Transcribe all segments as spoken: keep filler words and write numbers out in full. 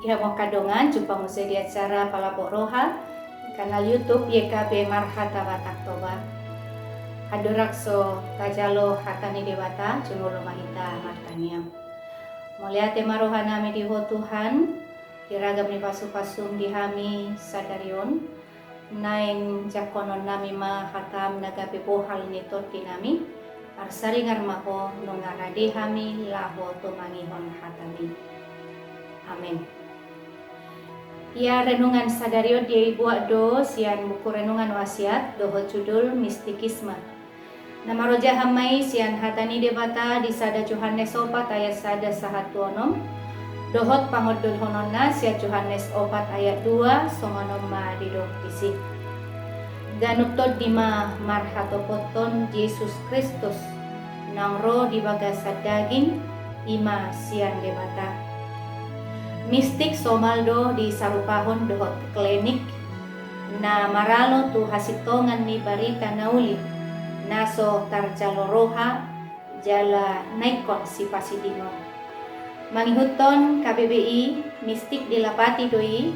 Mauliate ma angka dongan, jumpa muse di acara Palapok Roha, kanal YouTube Y K B Marhata Batak Toba. Andorang so tajalo hata ni Debata, jumolo ma hita martangiang. Mauliate ma roha nami di Ho Tuhan, di ragam ni pasu-pasum di hami sadari on, naeng jangkonon nami ma hatam na gabe bohal ni tondi nami, marsaringar ma Ho nunga rade hami laho tumangihon hatami. Amen. Ia renungan sadari on dibuat do sian buku renungan Wasiat dohot judul Mistikisme. Na marojahan ma i sian hata ni Debata di sada Johannes opat ayat sada sahat tu onom, dohot pangondolhononna sian Johannes opat ayat dua, songon on ma didok disi. Ganup tondi ma marhatopothon Jesus Kristus, naung ro di bagasan daging, i ma sian Debata. Mistik somal do disarupahon dohot klinik, na maralo tu hasintongan ni barita na uli, na so tarjalo roha, jala na ingkon sipasidingon. Mangihuthon K B B I, mistik dilapati do i,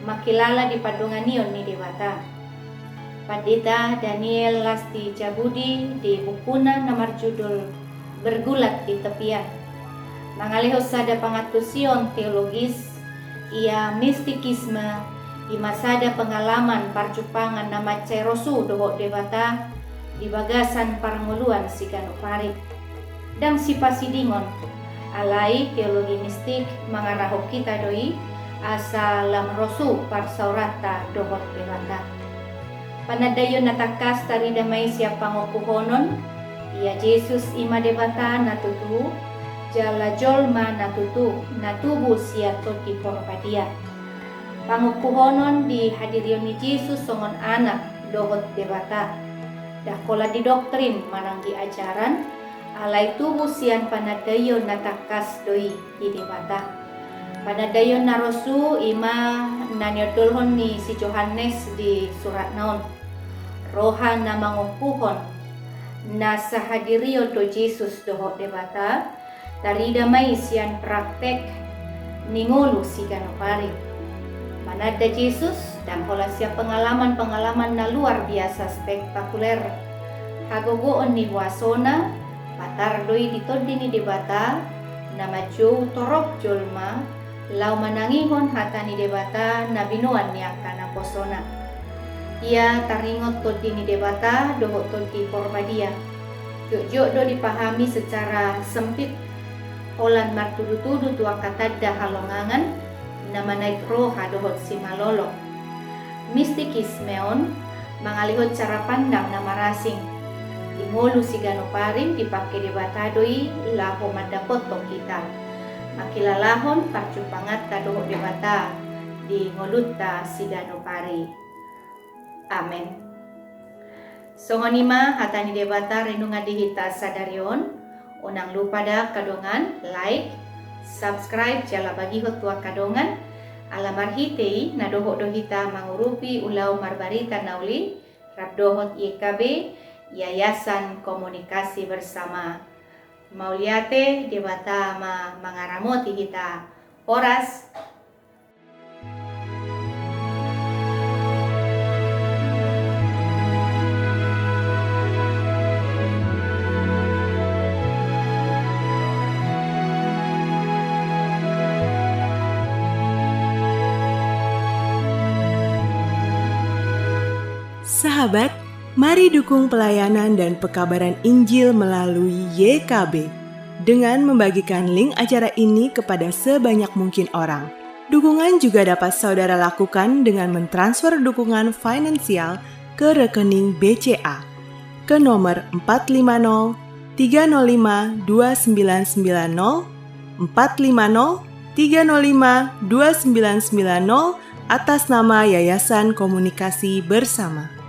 mangkilala di pandonganion ni Debata. Pandita Daniel Lastijabudi di bukuna na marjudul Bergulat di Tepian, mangalehon sada pangantusion teologis, ia mistikisme, i ma sada pengalaman parjumpangan na mansai rosu dohot Debata di bagasan parngoluan siganup ari. Ndang sipasidingon, alai teologi mistik mangarahon hita do i asa lam rosu parsaoranta dohot Debata. Panandaion na tangkas tarida ma i sian pangongkuhonon, ia Jesus i ma Debata na tutu, jala jolma na tutu, na tubu sian Tondi Porbadia. Pangongkuhonon di hadirion ni Jesus songon Anak dohot Debata. Ndang holan di doktrin manang di ajaran, alai tubu sian panandaion na tangkas do i di Debata. Panandaion na rosu i ma na niondolhon ni si Johannes di suratna on. Roha na mangongkuhon, na sahadirion do Jesus dohot Debata, tarida ma i sian praktek ni ngolu siganup ari. Mananda Jesus, ndang holan sian pengalaman-pengalaman na luar biasa spektakuler. Hagogoon ni boasona, patar do i di Tondi ni Debata, na manjou torop jolma, laho manangihon hata ni Debata na binoan ni angka naposona. Ia taringot Tondi ni Debata dohot Tondi Porbadia. Jotjot do dipahami secara sempit, holan martudutudu tu angka tanda halongangan, na manaek roha dohot simalolong. Mistikisme on, mangalehon cara pandang na marasing. Di ngolu siganup ari dipangke Debata do i laho mandapothon hita. Mangkilalahon parjumpanganta dohot Debata di ngolunta siganup ari. Amen. Songon i ma hata ni Debata renungan di hita sadari on, unang lupa da angka dongan, like, subscribe, jala bagihon tu angka dongan, ala marhite i na dohot do hita mangurupi ulaon marbarita na uli, rap dohot Y K B, Yayasan Komunikasi Bersama. Mauliate, Debata ma mangaramoti hita. Horas. Sahabat, mari dukung pelayanan dan pekabaran Injil melalui Y K B dengan membagikan link acara ini kepada sebanyak mungkin orang. Dukungan juga dapat saudara lakukan dengan mentransfer dukungan finansial ke rekening B C A ke nomor empat lima nol tiga nol lima dua sembilan sembilan nol, empat lima nol tiga nol lima dua sembilan sembilan nol, atas nama Yayasan Komunikasi Bersama.